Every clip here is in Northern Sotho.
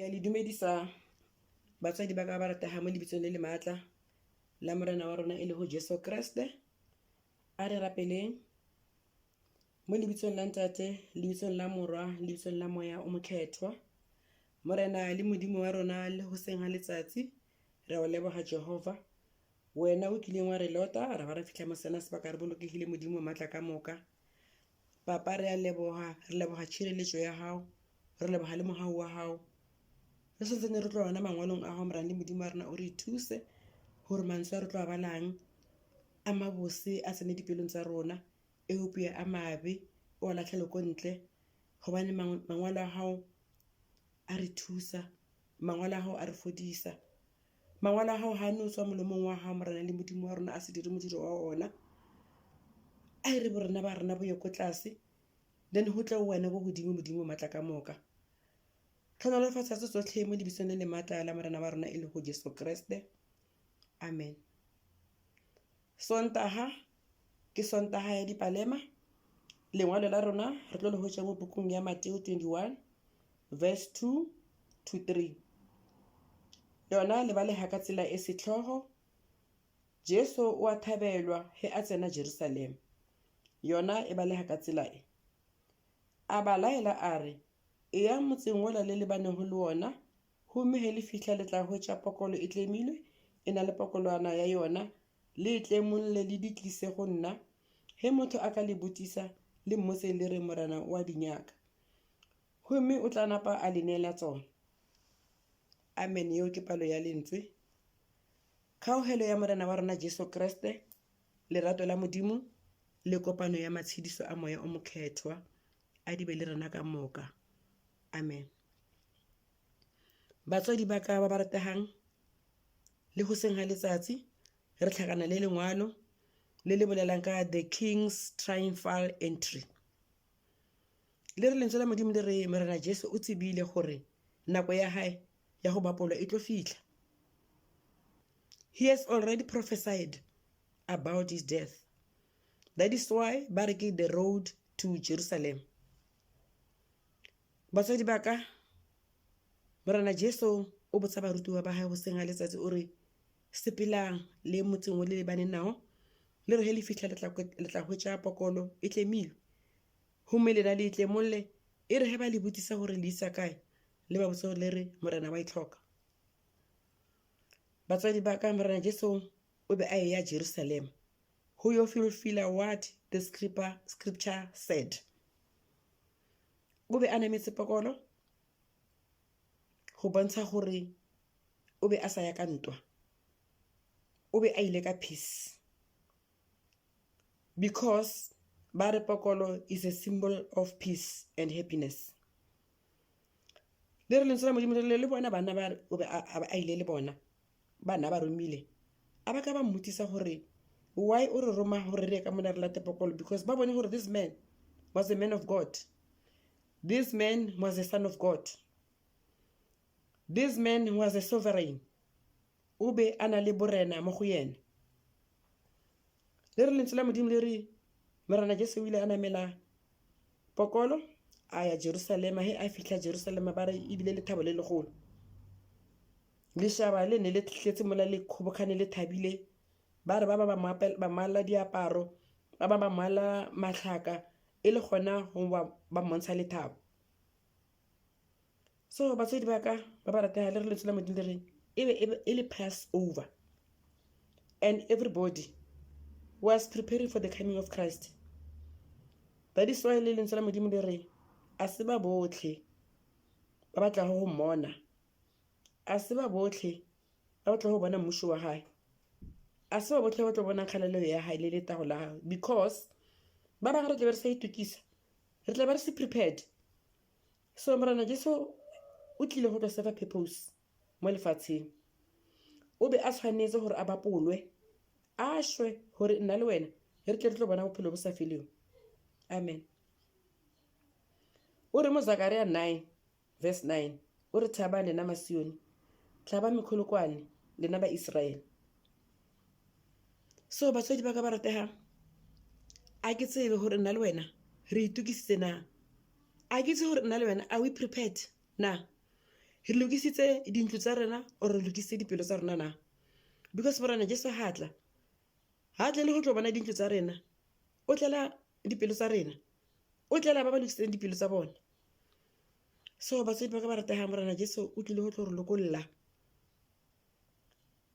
Ke a le dumedisa batswadi ba ka ba ratega mo lebitsong le le maatla la Morena wa rona e lego Jesu Kriste. A re rapeleng mo lebitsong la Ntate, lebitsong la Morwa, lebitsong la Moya o Mokgethwa. Morena le Modimo wa rona le goseng ga letsatsi re a o leboga Jehova. Wena o kileng wa re lota ra ba ra fihla mo sena sebaka re bolokegile Modimo wa maatla ka moka. Papa re a leboga, re leboga tšhireletšo ya gago, re leboga le mogau wa gago. Re santsane re tlo ona mangwalong a gago Morena le Modimo wa rena o re thuse gore mantswe a re tlo a balang a mabose a tsene dipelong tsa rona eupša a mabe o a lahlele ko ntle gobane mangwalo a gago a re thusa, mangwalo a gago a re fodisa. Mangwalo a gago ga a no tswa molomong wa gago Morena le Modimo wa rona a se dire modiro wa ona. A e re borena ba rena bo ye ko tlase then go tle wena ko godimo Modimo maatla ka moka. Tlhonolofatsa tse tsotlhe mo lebitsong le le maatla la Morena wa rona e lego Jesu Kriste. Amen. Sontaga ke Sontaga ya Dipalema. Lengwalo la rona re tlo le hwetša mo pukung ya Mateo 21 verse 2 to 3. Yona le balega ka tsela e sehlogo. Jesu o a thabelwa ge a tsena Jerusalema. Yona e balega ka tsela e. A ba laela a re, Eyang motseng wola le lebanego le wona, gomme ge le fihla le tla hwetša pokolo e tlemilwe, e na le pokolwana ya yona, le e tlemolle le di tlise go nna. Ge motho a ka le botšiša, le mmotse le re, Morena o a di nyaka. Gomme o tla napa a le neela tsona. Amen. Yeo ke palo ya Lentswe. Kgaogelo ya Morena wa rena Jesu Kriste, lerato la Modimo, le kopano ya matshediso a Moya o Mokgethwa a di be le rena ka moka. Amen. Batswadi ba ka ba ba rategang, le go seng ga letsatsi re tlhakana le lengwalo le le bolelang ka the king's triumphal entry. Le re lentswe la Modimo le re Morena Jesu o tsebile gore nako ya hae ya go bapolwa e tlo fihla. He has already prophesied about his death. That is why ba re ke the road to Jerusalem. Batswadi ba ka, Morena Jesu o botsa barutiwa ba hae goseng ga letsatsi o re, Sepelang le ye motseng o le lebaneng nao, le re ge le fihla le tla hwetša pokolo e tlemilwe. Gomme lena le e tlemolle, e re ge ba le botšiša gore le isa kae, le ba botse gore le re, Morena wa e hloka. Batswadi ba ka, Morena Jesu o be a eya Jerusalema go yo fulfilla what the scripture said. O be a nametse pokolo go bontsha gore o be a sa ya ka ntwa, o be a ile ka peace. Because ba re pokolo is a symbol of peace and happiness. Le re lentswe la Modimo le le bona banna ba o be a ile le bona bana ba romile a ba ka ba mmotisa gore why o re roma gore re ye ka mona re late pokolo because ba bone gore this man was a man of God this man was a son of God this man was a sovereign O be a na le borena mo go yena. Le re lentswe la Modimo le re Morena Jesu o ile a namela pokolo a ya Jerusalema. He a fihla Jerusalema ba re ebile lethabo le legolo. Lešaba le ne le tletse mola le kgobokane le thabile. Ba re ba ba ba moala diaparo, ba ba ba moala mahlaka e le gona go ba mmontsha lethabo. So batswadi ba ka ba ba ratega le re lentswe la Modimo le reng e be e le pass over and everybody was preparing for the coming of Christ. That is why le lentswe la Modimo le re a se ba botlhe ba ba tlago go mmona, a se ba botlhe ba ba tlago go bona mmušo wa gae, a se ba botlhe ba tlo bona kgalalelo ya gae le letago la gagwe because ba bangwe re tla be re sa itokisa, re tla be re se prepared. So Morena Jesu o tlile go tlo serve purpose mo lefatsheng. O be a tshwanetse gore a bapolwe, a shwe gore nna le wena re tle re tlo bona bophelo bo sa feleng. Amen. O re mo Zakaria 9 verse 9 o re thabang lena Masione, hlaba mekgolokwane lena ba Israele. So batswadi ba ka ba rategang, a ke tsebe gore nna le wena re itokisitse na? A ke itse gore nna le wena are we prepared na? Re lokisitse dintlo tsa rena or re lokisitse dipelo tsa rona na? Because Morena Jesu ha tla, ha tle le go tlo bona dintlo tsa rena, o tlela dipelo tsa rena, o tlela ba ba lokisitseng dipelo tsa bona. So batswadi ba ka ba rategang, Morena Jesu o tlile go tlo re lokolla.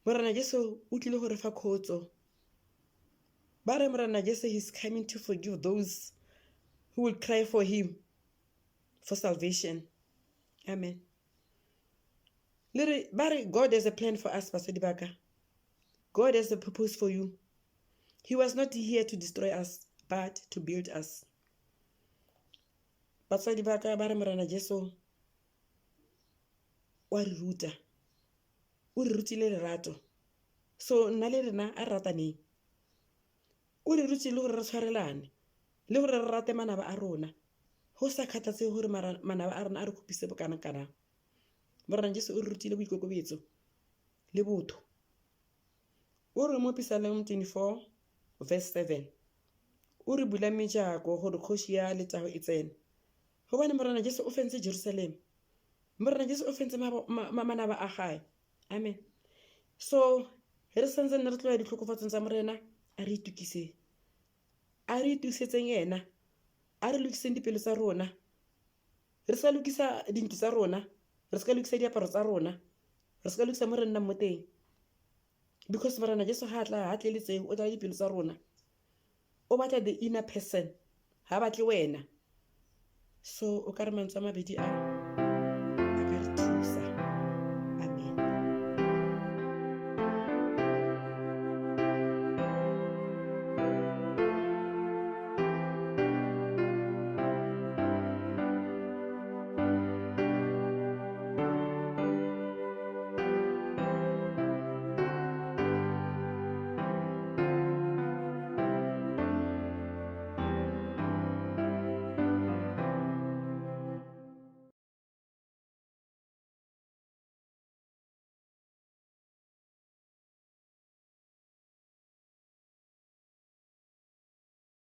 Morena Jesu o tlile go re fa khotso. Ba re Morena Jesu he's coming to forgive those who will cry for him for salvation. Amen. Le re ba re God has a plan for us batswadi ba ka. God has a purpose for you. He was not here to destroy us, but to build us. Batswadi ba ka ba re Morena Jesu wa re ruta. O re rutile lerato. So nna le rena a re rataneng. O re rutile gore re tshwarelane le gore re rate manaba a rona. Go sa kgathatsege gore manaba a rena a re kgopise bokana-kanang. Morena Jesu o re rutile boikokobetso le botho. O re mo Psalm 24 verse 7 o re bula mejako gore kgoši ya letago e tsene. Gobane Morena Jesu o fentse Jerusalema. Morena Jesu o fentse manaba a gae. Amen. So re santse ne re tloya ditlhokofatsong tsa Morena, a re itukiseng. A re itukisetseng yena. A re lokiseng dipelo tsa rona. Re sa lokisa dintlo tsa rona, re se ka lokisa diaparo tsa rona, re se ka lokisa mo re nnang mo teng. Because Morena Jesu ha tla ha tle le tseo, o tla le dipelo tsa rona. O batla the inner person, ha batle wena. So o ka re mantswe a mabedi a.